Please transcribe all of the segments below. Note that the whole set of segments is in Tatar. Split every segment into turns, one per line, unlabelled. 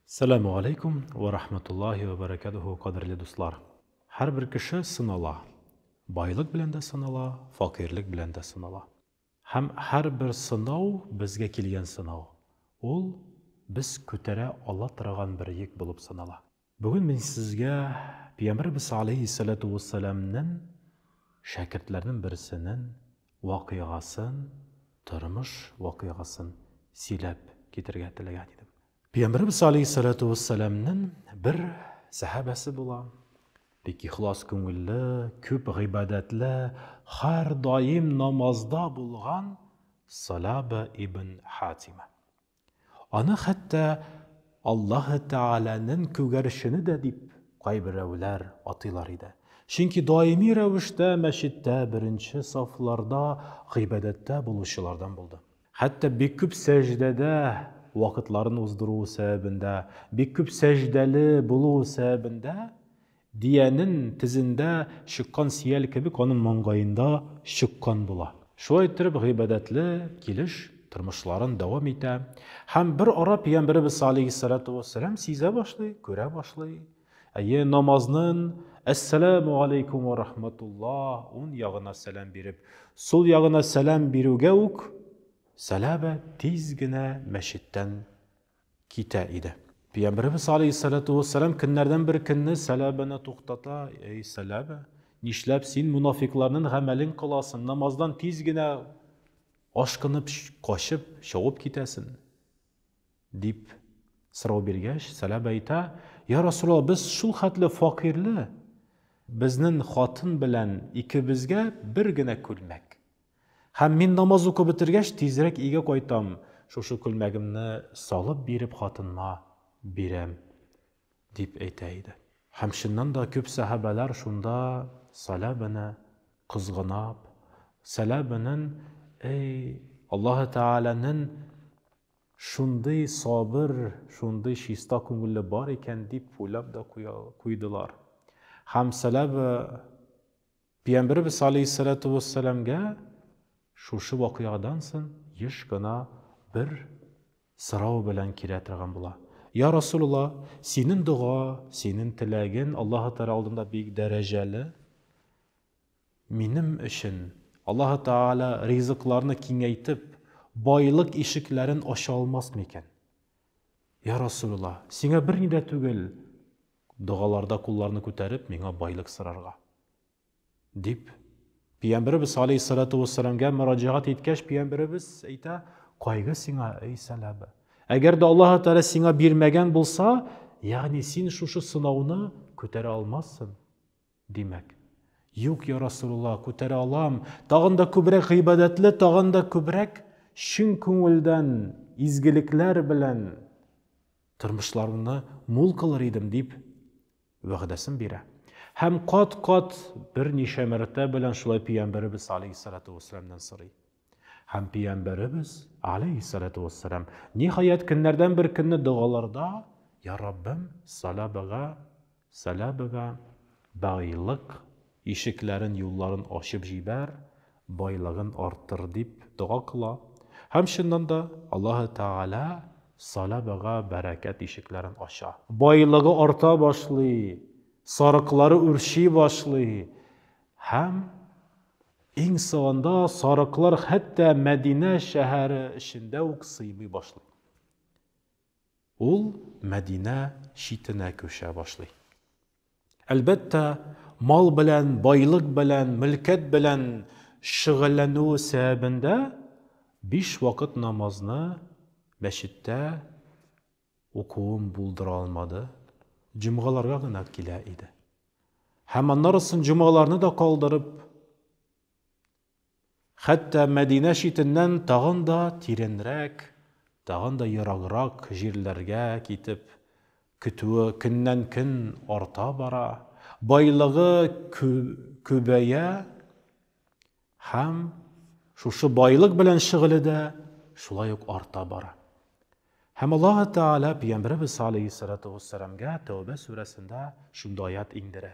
Сәламү алейкум вә рахматуллаһи вә бәрәкәтүһү, кадерле дуслар! Һәрбер кеше сынала. Байлык белән дә сынала, факыйрьлек белән дә сынала. Һәм һәрбер сынау, безгә килгән сынау, ул без күтәрә ала торган бер йөк булып санала. Бүген мин сезгә Пәйгамбәребез алейһиссәләтү вәссәламнең шәкертләренең берсенең вакыйгасын, тормыш вакыйгасын сөйләп китергә теләгән идем. Пәйгамбәребез алейһиссалату вассаламның бер сәхабәсе була. Бик ихлас күңелле, күп гыйбадәтле, һәрдаим намазда булган Салаба ибн Хатима. Аны хәтта Аллаһы Тәгаләнең күгәрчене дә дип кайберәүләр атыйлар иде. Чөнки даими рәвештә мәчеттә беренче сафларда гыйбадәттә булучылардан булды. Хәтта бик күп сәҗдәдә вакытларын уздыруы сәбәбендә, бик күп сәҗдәле булуы сәбәбендә, диянен тезендә чыккан сиял кебек аның маңгаенда чыккан була. Шулай иттереп гыйбадәтле килеш тормышларын дәвам итә. Һәм бер ара Пәйгамбәребез алейһиссалату вассалам сизә башлый, күрә башлый. Әйе, намазнын Әссәләмү алейкум вә рахматуллаһ ун ягына сәлам биреп, сул ягына сәлам бирүгә үк Сәлабә тиз генә мәчеттән китә иде. Пәйгамбәребез алейһиссалату вәссәлам көннәрдән бер көнне Сәлабәне туктата, Әй, Сәлабә, нишләп син мунафикларның гамәлен кыласың, намаздан тиз генә ашкынып, качып, чабып китәсен? Дип сорау биргәч, Сәләбә әйтә, Я Расулалла, без шул хәтле факирле, безнен хатын белән икебезгә бер генә күлмәк. Һәм мин намаз укып бетергәч, тизрәк өйгә кайтам, шушы күлмәгемне салып биреп хатынма бирәм, дип әйтә иде. Һәм чыннан да күп сәхабәләр шунда Сәләбәне кызганап, Сәләбәнен, Эй, Аллаһы Тәгаләнен Шундый сабыр, шундый чиста күңелле бар икән, дип уйлап да куйдылар. Һәм сәләбе Пәйгамбәребез алейһиссалату вассаламгә шушы вакыйгадан соң еш кына бер сорау белән килә торган була. Я Расулулла, синең дога, синең теләген Аллаһы Тәгалә алдында бик дәрәҗәле. Минем өчен Аллаһы Тәгалә ризыкларны киңәйтеп, байлык ишекләрен ача алмас микән? Я Расулулла, сиңа берни дә түгел, догаларда кулларны күтәреп, миңа байлык сорарга. Дип, Пәйгамбәребез алейһиссалату вассаламга мөрәҗәгать иткәч, Пәйгамбәребез әйтә, кайгы сиңа, эй Сәләбә. Әгәр дә Аллаһы Тәгалә сиңа бирмәгән булса, ягъни син шушы сынауны күтәрә алмассың. Димәк, юк, я Расулулла, күтәрә алам, тагын да күбрәк гыйбадәтле, тагын да күбрәк чын күңелдән, изгелекләр белән тормышларымны мул кылыр идем, дип вәгъдәсен бирә. Һәм кат-кат берничә мәртәбә белән шулай пәйгамбәребез алейһиссалату вассаламнан сорый. Һәм пәйгамбәребез алейһиссалату вассалам ниһаять көннәрдән бер көнне догаларда, Я Раббым, салабага Сәләбегә байлык ишекләрен, юлларын ачып җибәр, байлыгын арттыр, дип дога кыла. Һәм чыннан да Аллаһы Тәгалә Сәләбегә бәрәкәт ишекләрен ача. Байлыгы арта башлый, сарыклары үрчи башлый һәм иң соңында сарыклар хәтта Мәдинә шәһәре эчендә үк сыймый башлый. Ул Мәдинә читенә күчә башлый. Әлбәттә, мал белән, байлык белән, мөлкәт белән шөгыльләнүе сәбәбендә биш вакыт намазны мәчеттә укуын булдыра алмады, җомгаларга гына килә иде. Һәм аннары соң җомгаларны да калдырып, Хәтта Мәдинә читеннән тагын да тирәнрәк, тагын да ераграк җирләргә китеп, көтүе көннән-көн арта бара, байлыгы күбәя һәм шушы байлык белән шөгыле дә шулай ук арта бара. Һәм Аллаһы Тәгалә Пәйгамбәребез алейһиссалату вассаламгә Тәүбә сүрәсендә шундый аять иңдерә.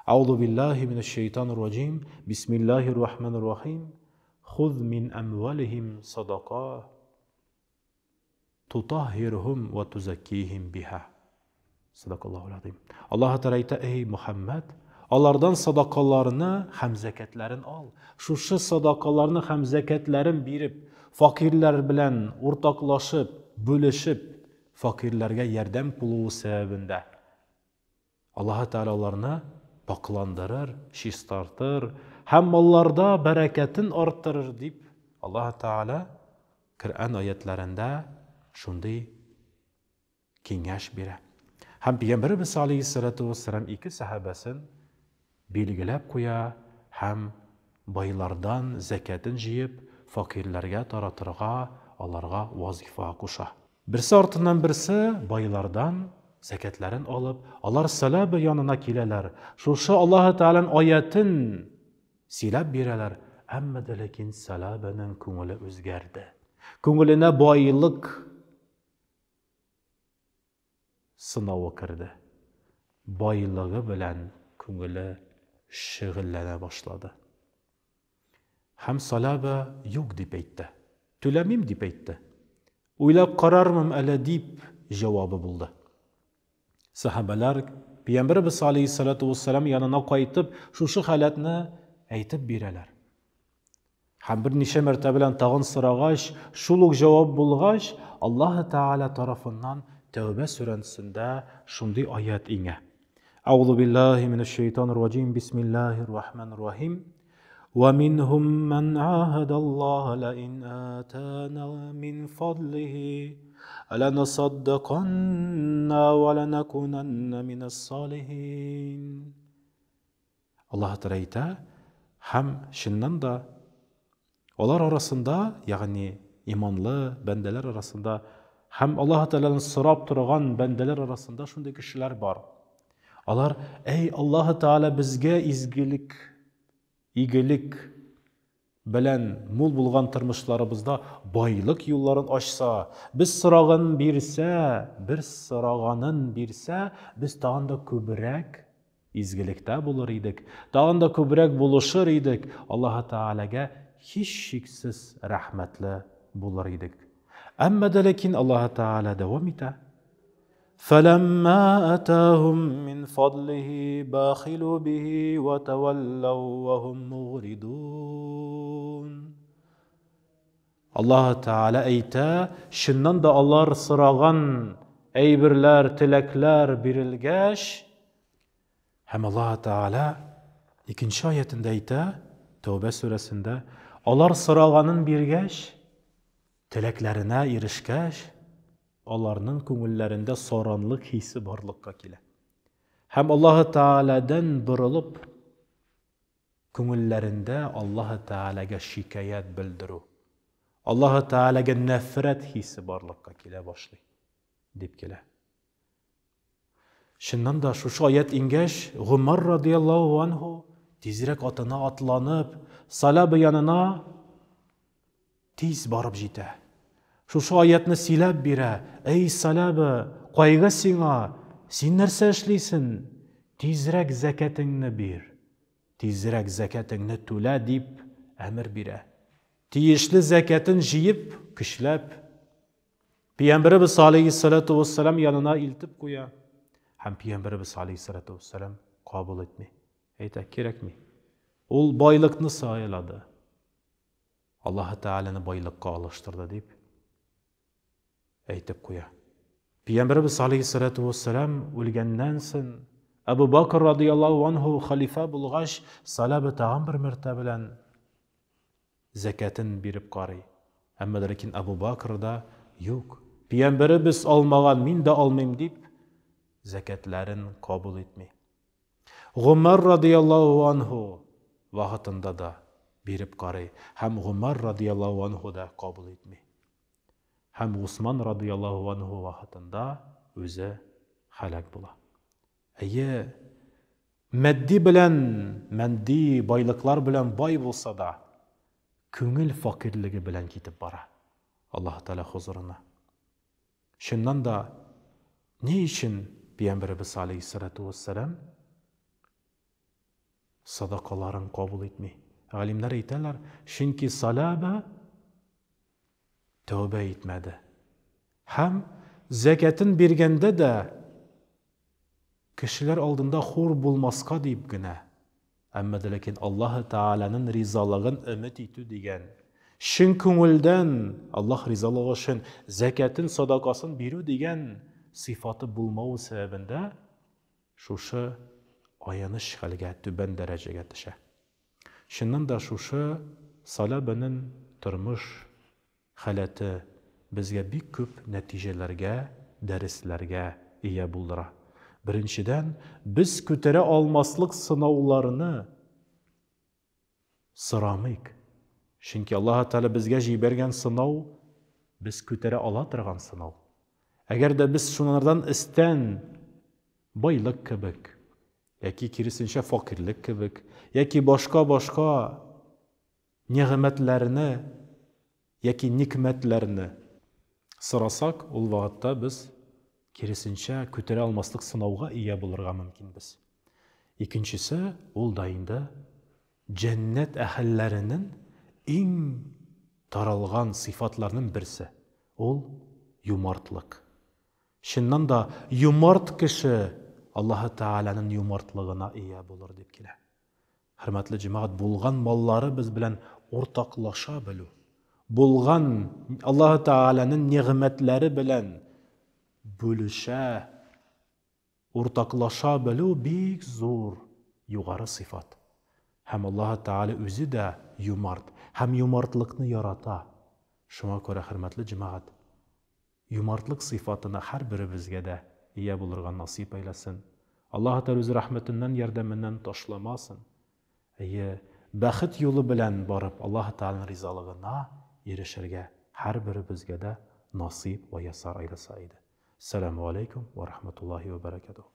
Әгъузу биллаһи минәш шәйтанир раҗим. Бисмиллаһир рахманир рахим. Хуз мин әмвалихим садака. Тутаһһирһум вә тузәккиһим биһа. Садакаллаһул азим. Аллаһ Тәгалә әйтә, Эй Мөхәммәд, алардан садакаларны һәм зәкәтләрен ал. Шушы садакаларны һәм зәкәтләрен биреп, факирләр белән уртаклашып, бүлешеп, факирләргә ярдәм кылуы сәбәбендә Аллаһы Тәгалә аларны пакъландырыр, чистартыр һәм малларда бәрәкәтен арттырыр, дип Аллаһы Тәгалә Коръән аятләрендә шундый киңәш бирә. Һәм Пәйгамбәребез алейһиссалату вассалам ике сәхабәсен билгеләп куя һәм байлардан зәкятен җыеп, факирләргә таратырга аларга вазифа куша. Берсе артыннан берсе байлардан зәкятләрен алып, алар Сәләбә янына киләләр, шушы Аллаһы Тәгаләнең аятен сөйләп бирәләр, әмма дә ләкин Сәләбәнең күңеле үзгәрде. Күңеленә байлык сынавы керде. Байлыгы белән күңеле шөгыльләнә башлады. Һәм Салаба юк дип әйтте. Түләмим дип әйтте. Уйлап карармын әле дип җавабы булды. Сәхабәләр Пәйгамбәребез алейһиссалату вассалам янына кайтып, шушы халәтне әйтеп бирәләр. Һәм берничә мәртәбәлән тагын сорагач, шул ук җавап булгач, Аллаһы Тәгалә тарафыннан Тәүбә сүрәсендә шундый аять иңә. Әгъузу биллаһи минәш шәйтанир раҗим. Бисмиллаһир рахманир рахим. Ва минһум ман ахада Аллаһа ла ин атана мин фадлихи ланасаддаканна ва ланакунанна минас салихин. Аллаһ Тәгалә әйтә, һәм чыннан да алар арасында, ягъни иманлы бәндәләр арасында һәм Аллаһ Тәгаләдән сорап торган бәндәләр арасында шундый кешеләр бар. Алар, әй Аллаһ Тәгалә безгә изгелек, игелек белән мул булган тормышларыбызда байлык юлларын ачса, без сораганын бирсә, бер сораганын бирсә, без тагын да күбрәк изгелектә булыр идек, тагын да күбрәк булышыр идек, Аллаһы Тәгаләгә һичшиксез рәхмәтле булыр идек. Әмма дә ләкин Аллаһы Тәгалә дәвам итә. فَلَمَّا أَتَاهُم مِّنْ فَضْلِهِ بَخِلُوا بِهِ وَتَوَلَّوْا وَهُمْ مُعْرِضُونَ Аллаһ Тәгалә әйтә, чыннан да алар сораган әйберләр, теләкләр бирелгәч, һәм Аллаһ Тәгалә икенче аятендә әйтә, Тәүбә сүрәсендә, алар сораганын биргәч, теләкләренә ирешкәч, аларның күңелләрендә саранлык хисе барлыкка килә. Һәм Аллаһы Тәгаләдән борылып, күңелләрендә Аллаһы Тәгаләгә шикаять белдерү, Аллаһы Тәгаләгә нәфрәт хисе барлыкка килә башлый, дип килә. Чыннан да, шушы аять иңгәч, Гомар радияллаһу анһу тизрәк атына атланып, Салаба янына тиз барып җитә. Шушы аятны сөйләп бирә. Әй, Салаба, кайгы сиңа, син нәрсә эшлисен? Тизрәк зәкәтеңне бир. Тизрәк зәкәтеңне түлә, дип әмер бирә. Тиешле зәкәтен җыеп, көчләп, Пәйгамбәребез алейһиссалату вассалам янына илтеп куя. Һәм Пәйгамбәребез алейһиссалату вассалам кабул итми. Әйтә, кирәкми. Ул байлыкны сайлады. Аллаһы Тәгаләне байлыкка алыштырды дип әйтеп куя. Пәйгамбәребез алейһиссалату вассалам үлгәннән соң Әбу Бакр радияллаһу анһу халифа булгач, Салаба тагын бер мәртәбә белән зәкятен биреп карый. Әмма дә ләкин Әбу Бакр да юк. Пәйгамбәребез алмаган, мин дә алмыйм дип зәкятләрен кабул итми. Гомәр радияллаһу анһу вакытында да биреп карый һәм Гомәр радияллаһу анһу да кабул итми. Һәм Госман радияллаһу анһу вакытында үзе һәлак була. Әйе, матди белән, матди байлыклар белән бай булса да, күңел факирлеге белән китеп бара Аллаһ Тәгалә хозурына. Чыннан да, ни өчен Пәйгамбәребез алейһиссалату вассалам садакаларын кабул итми? Галимнәр әйтәләр, чөнки Салаба тәүбә итмәде. Һәм зәкятен биргәндә дә кешеләр алдында хур булмаска дип генә, әмма дә ләкин Аллаһы Тәгаләнең ризалыгын өмет итү дигән, чын күңелдән Аллаһ ризалыгы өчен зәкятен, садакасын бирү дигән сыйфаты булмавы сәбәбендә шушы аяныч хәлгә, түбән дәрәҗәгә төшә. Чыннан да шушы Саләбәнең тормыш халәте безгә бик күп нәтиҗәләргә, дәресләргә ия булдыра. Беренчедән, без күтәрә алмаслык сынауларны сорамыйк. Чөнки Аллаһ Тәгалә безгә җибәргән сынау без күтәрә ала торган сынау. Әгәр дә без шунардан өстән байлык кебек, яки киресенчә факирлек кебек, яки башка-башка нигъмәтләрне яки никмәтләрне сорасак, ул вакытта без киресенчә күтәрә алмаслык сынауга ия булырга мөмкинбез. Икенчесе, ул да инде җәннәт әһелләренең иң таралган сыйфатларының берсе, ул юмартлык. Чыннан да, юмарт кеше Аллаһы Тәгаләнең юмартлыгына ия булыр дип килә. Хөрмәтле җәмәгать, булган малларыбыз белән уртаклаша белү, булган Аллаһы Тәгаләнең нигъмәтләре белән бүлешә, уртаклаша белү бик зур, югары сыйфат. Һәм Аллаһы Тәгалә үзе дә юмарт һәм юмартлыкны ярата. Шуңа күрә, хөрмәтле җәмәгать, Юмартлык сыйфатына һәрберебезгә дә ия булырга насыйп әйләсен. Аллаһы Тәгалә үз рәхмәтеннән, ярдәменнән ташламасын. Әйе, бәхет юлы белән барып, Аллаһы Тәгаләнең ризалыгына ирешергә һәрберебезгә дә насыйп вә ясар әйләсә иде. Сәламү аләйкүм вә рахматуллаһи вә бәрәкәтүһ.